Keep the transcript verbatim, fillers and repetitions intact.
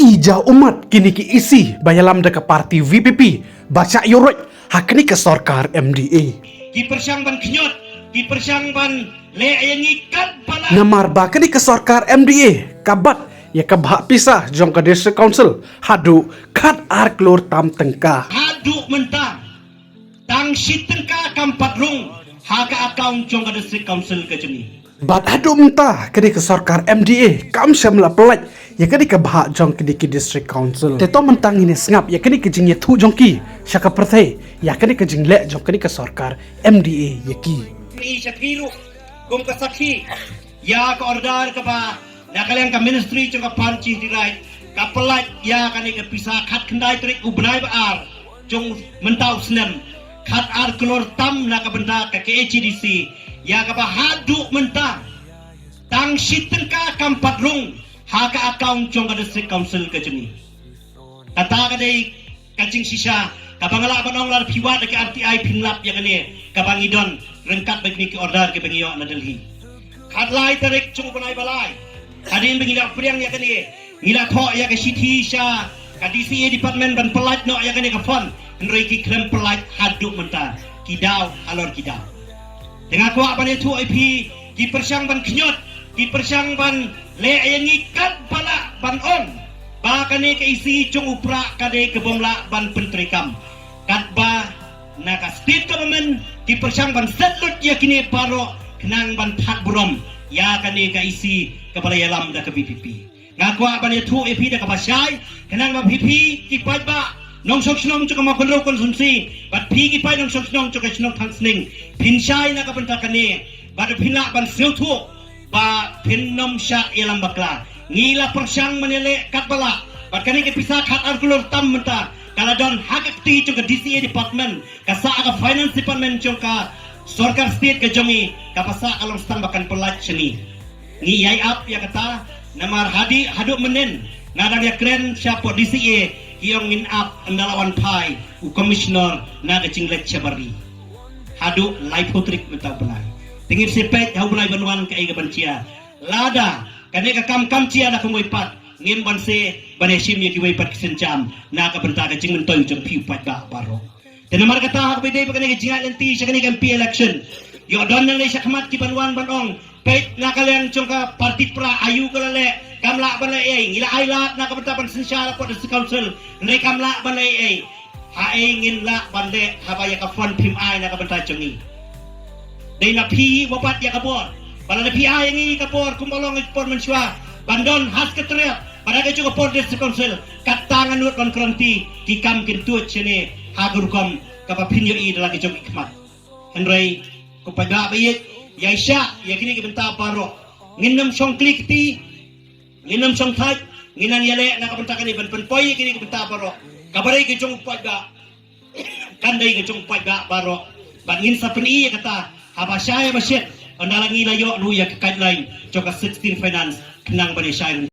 Ïa ummat kine ki E C ba ïalam da ka parti V P P ba shah ïuhroit ha kane ka sorkar M D A. Ki pyrshang ban khñiot, ki pyrshang ban leh ïa ngi kat ba la. Namar ba kane ka sorkar M D A ka bat ïa ka bhah pisa jong ka District Council haduh khat ar klur tam tyngka. Haduh mynta tang shi tyngka kam pat rung ha ka account jong ka District Council ka jong ngi. Bad haduh mynta kane ka sorkar M D A kam shym la pyllait ïa kane ka bhah jong kane ka District Council. Te to mynta ngin ïa sngap ïa kane ka jingïathuh jong ki sha ka pyrthei ïa kane ka jingleh jong kane ka sorkar M D A ïa ki. Ni sha phi ruh kum ka sakhi ïa ka order kaba na ka liang ka Ministry jong ka Panchayati Raj ka pyllait ïa kane ka pisa khatkhyndai tarik u bnai ba ar jong mynta u snem, khat ar klur tam na ka bynta ka K H A D C, ïa kaba haduh mynta tang shi tyngka kam pat rung ha ka account jong ka District Council ka jong ngi. Kata ka dei ka jingshisha kaba nga lah ban ong, lada phi wad da ka R T I phin lap ïa kane kaba ngi don ryngkat bad kine ki order kiba ngi ïoh na Delhi. Khatlai tarik jong u bnai ba lai, hadien ba ngi la pdiang ïa kane, ngi la thoh ïa ka shithi sha ka D C A department ban pyllait noh ïa kane ka fund, hynrei ki khlem pyllait haduh mynta, ki daw halor ki daw. Te nga kwah ban ïathuh ïa phi, ki pyrshang ban khñiot, ki pyrshang ban leh ïa ngi kat ba lah ban ong ba kane ka E C jong u Prah ka dei ka bym lah ban pyntreikam. Katba na ka state government ki pyrshang ban set lut ïa kine baroh khnang ban thad burom ïa kane ka E C kaba la ïalam da ka V P P. Nga kwah ban ïathuh ïa phi da kaba shai khnang ba phi, phi ki paidbah nongshong shnong jong ka Mawkynrew constituency bad phi ki paid nongshong shnong jong ka shnong Thangsning phin shai na ka bynta kane bad phin lah ban sngewthuh ba phin nym shah ïalam bakla. Ngi la pyrshang ban ïaleh katba lah bad kane ka pisa khat ar klur tam mynta ka la don ha ka kti jong ka D C A department, ka sah ka finance department jong ka sorkar state ka jong ngi, kaba sah ka long stang ba kan pyllait sha ngi. Ngi ïai ap ïa kata namar hadien haduh mynnin nga dang ïakren shapoh D C A, ki ong ngin ap, ynda la wan phai u commissioner na ka jingleit shabar ri. Haduh laiphew tarik mynta u bnai. Te ngin sa peit ha u bnai ban wan kaei kaban jia. Lada kane ka kam kam jia da kumwei pat, ngim banse ban ïashim ïa kiwei pat ki sienjam na ka bynta ka jingmyntoi jong phi u paidbah baroh. Te namar kata ha kaba ïadei bad kane ka jingïaid lynti sha kane ka M P election, ïoh don nangne shakhmat kiban wan ban ong, peit na ka liang jong ka party Prah, aïu ka la leh, kam lah ban leh ei ei. Ngi la ai lad na ka bynta ban synshar hapoh District Council, hynrei kam lah ban leh ei ei. Haei ngin lah ban leh haba ïa ka fund phim ai na ka bynta jong ngi? Dei na phi ba bat ïa ka bor. Ba lada phi ai ïa ngi ka bor kumba long ïa ka por mynshuwa ban don ha Secretariat bad ha ka jong ka por District Council, kata ngan nud ban kren, ki kam kin tuid shane ha ka rukom kaba phin ïohi da la ka jong ki khmat. Hynrei ko paidbah ba ïeit, ïai shah ïa kine ki bynta baroh. Ngin nym shong kli kti, ngin nym shong thait, ngin nang ïaleh na ka bynta kane ban pynpoi ïa kine ki bynta baroh. Kaba dei ka jong u paidbah kan dei ka jong u paidbah baroh. Bad ngin sa pyni ïa kata haba shai haba shit, ynda la ngi la ïoh ruh ïa ka guideline jong ka sixteen Finance khnang ban ïa shai.